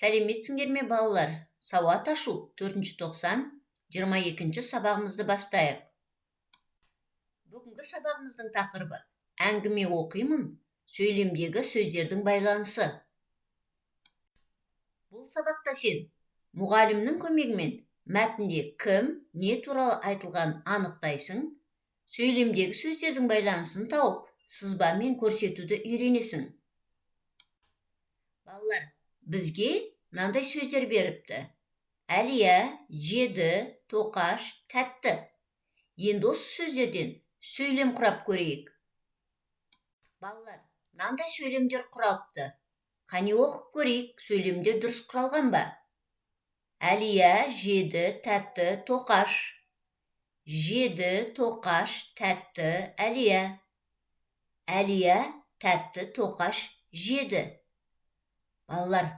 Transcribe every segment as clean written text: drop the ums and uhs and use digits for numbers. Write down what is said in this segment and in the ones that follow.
Сәлеметсіңдер ме, балалар? Сауат ашу 4-тоқсан, 22 сабағымызды бастайық. Бүгінгі сабағымыздың тақырыбы: әңгіме оқимын, сөйлемдегі сөздердің байланысы. Бұл сабақта сен мұғалімнің көмегімен мәтінде кім, не туралы айтылғанын анықтайсың, сөйлемдегі сөздердің байланысын тауып, сызбамен көрсетуді үйренесің. Балалар, бізге мынандай сөздер беріпті: Әлия, жеді, тоқаш, тәтті. Енді осы сөздерден сөйлем құрап көрейік. Балалар, мынандай сөйлемдер құралыпты. Қане, оқып көрейік, сөйлемдер дұрыс құралған ба? Әлия жеді тәтті тоқаш. Жеді тоқаш тәтті Әлия. Әлия тәтті тоқаш жеді. Балалар,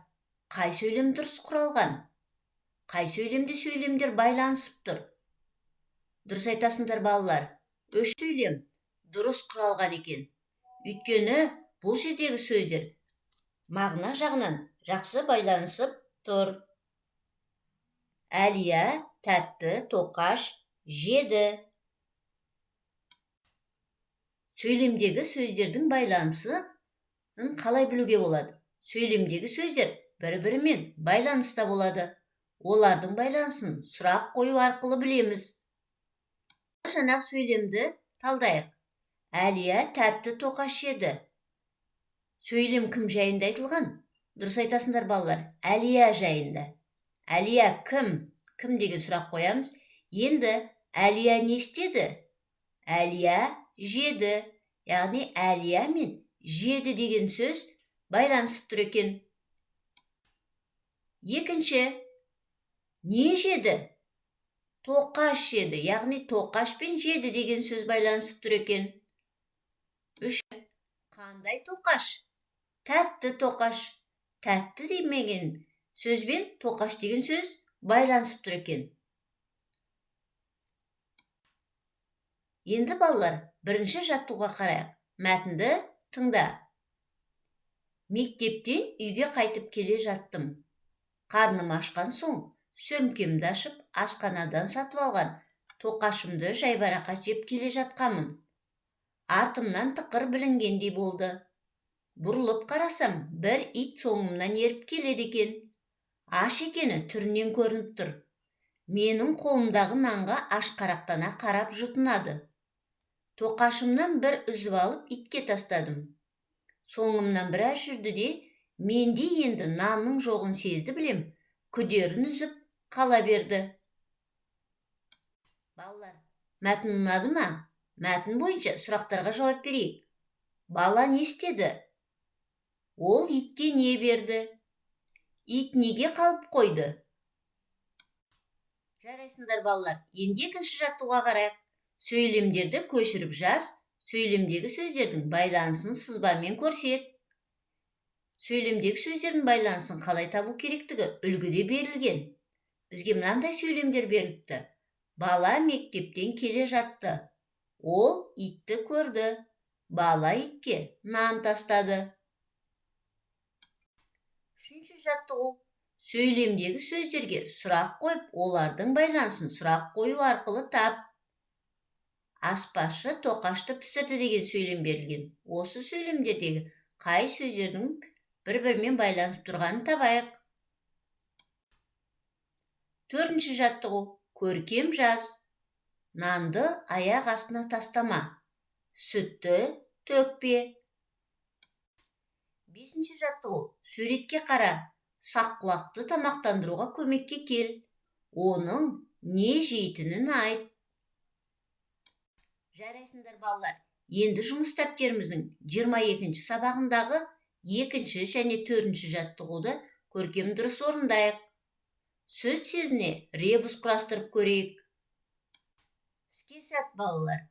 қай сөйлем дұрыс құралған? Қай сөйлемде сөйлемдер байланысып тұр? Дұрыс айтасыңдар, балалар. Үш сөйлем дұрыс құралған екен. Өйткені бұл жердегі сөздер мағына жағынан жақсы байланысып тұр. Әлия тәтті тоқаш жеді. Сөйлемдегі сөздердің байланысын қалай білуге болады? Сөйлемдегі сөздер бір-бірімен байланыста болады. Олардың байланысын сұрақ қою арқылы білеміз. Жаңағы сөйлемді талдайық. Әлия тәтті тоқаш жеді. Сөйлем кім жайында айтылған? Дұрыс айтасыңдар, балалар. Әлия жайында. Әлия кім? Кім деген сұрақ қоямыз. Енді Әлия не істеді? Әлия жеді. Яғни Әлия мен жеді деген сөз байланысып тұр екен. Екінші, не жеді? Тоқаш жеді. Яғни тоқаш пен жеді деген сөз байланысып тұр екен. Үш, қандай тоқаш? Тәтті тоқаш. Тәтті демеген сөзбен тоқаш деген сөз байланысып тұр екен. Енді, балалар, бірінші жаттығуға қарайық. Мәтінді тыңда. Мектептен үйге қайтып келе жаттым. Қарным ашқан соң сөмкемді ашып, асханадан сатып алған тоқашымды жайбарақат жеп келе жатқанмын. Артымнан тықыр білінгендей болды. Бұрылып қарасам, бір ит соңымнан еріп келеді екен. Аш екені түрінен көрініп тұр. Менің қолымдағы нанға ашқарақтана қарап жұтынады. Тоқашымнан бір үзіп алып, итке тастадым. Соңымнан біраз жүрді де, менде енді нанның жоғын сезді білем, күдерін үзіп қала берді. Балалар, мәтін ұнады ма? Мәтін бойынша сұрақтарға жауап берейік. Бала не істеді? Ол итке не берді? Ит неге қалып қойды? Жарайсыңдар, балалар. Енді екінші жаттығуға қарайық. Сөйлемдерді көшіріп жаз, сөйлемдегі сөздердің байланысын сызбамен көрсет. Сөйлемдегі сөздердің байланысын қалай табу керектігі үлгіде берілген. Бізге мынандай сөйлемдер беріліпті. Бала мектептен келе жатты. Ол итті көрді. Бала итке нан тастады. Үшінші жаттығу. Сөйлемдегі сөздерге сұрақ қойып, олардың байланысын сұрақ қою арқылы тап. Аспазшы тоқашты пісірді деген сөйлем берілген. Осы сөйлемдердегі қай сөздердің бір-бірімен байланысып тұрғанын табайық. Төртінші жаттығу. Көркем жаз. Нанды аяқ астына тастама. Сүтті төкпе. Бесінші жаттығу. Суретке қара. Саққұлақты тамақтандыруға көмекке кел. Оның не жейтінін айт. Жарайсыңдар, балалар. Енді жұмыс дәптеріміздің 22 сабағындағы екінші және төртінші жаттығуды көркем дұрыс орындайық. Сөз сөзіне ребус құрастырып көрейік. Іске сәт, балалар.